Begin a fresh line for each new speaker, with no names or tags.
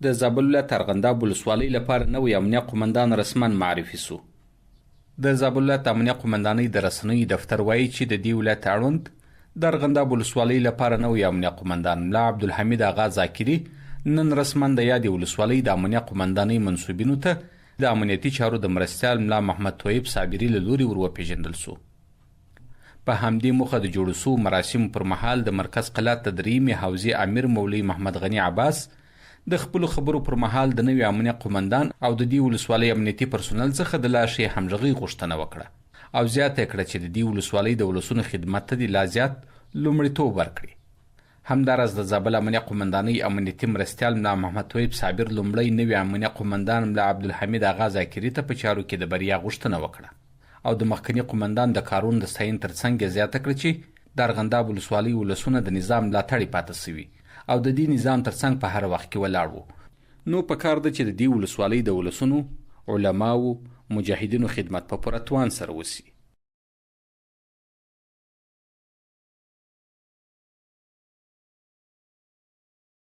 د زابل ولایت ارغنداب ولسوالۍ لپاره نوی امنیه قومندان رسما معرفي شو. د زابل ولایت امنیه قومندانۍ د رسنیو دفتر وايي چې د دې ولایت اړوند د ارغنداب ولسوالۍ لپاره نوی امنیه قومندان ملا عبدالحمید اغا ذاکري نن رسما د یادې ولسوالۍ د امنیه قومندانۍ منسوبینو ته د امنیتي چارو د مرستیال ملا محمد طیب صابري له لوري ور وپېژندل شو. په همدې موخه د جوړو شوو مراسمو پر مهال د مرکز قلات د درېیمې حوزې امیر مولوي محمد غني عباس د خپلو خبرو پر مهال د نوي امنیه قومندان او د دې ولسوالۍ امنیتي پرسونل څخه د لا ښې همغږۍ غوښتنه وکړه او زیاته یې کړه چې د دې ولسوالۍ د ولسونو خدمت ته دې لا زیات لومړیتوب ورکړي. همداراز د زابل امنیه قومندانۍ امنیتي مرستیال ملا محمد طیب صابر لومړی نوي امنیه قومندان ملا عبدالحمید اغا ذاکري ته په چارو کې د بریا غوښتنه وکړه او د مخکني قومندان د کارونو د ستاینې ترڅنګ یې زیاته کړه چې د ارغنداب ولسوالۍ ولسونه د نظام ملاتړي پاتې شوي او د دې نظام ترڅنګ په هر وخت کې ولاړ وو، نو په کار ده چې د دې ولسوالۍ د ولسونو، علماوو، مجاهدینو خدمت په پوره توان سره وشي.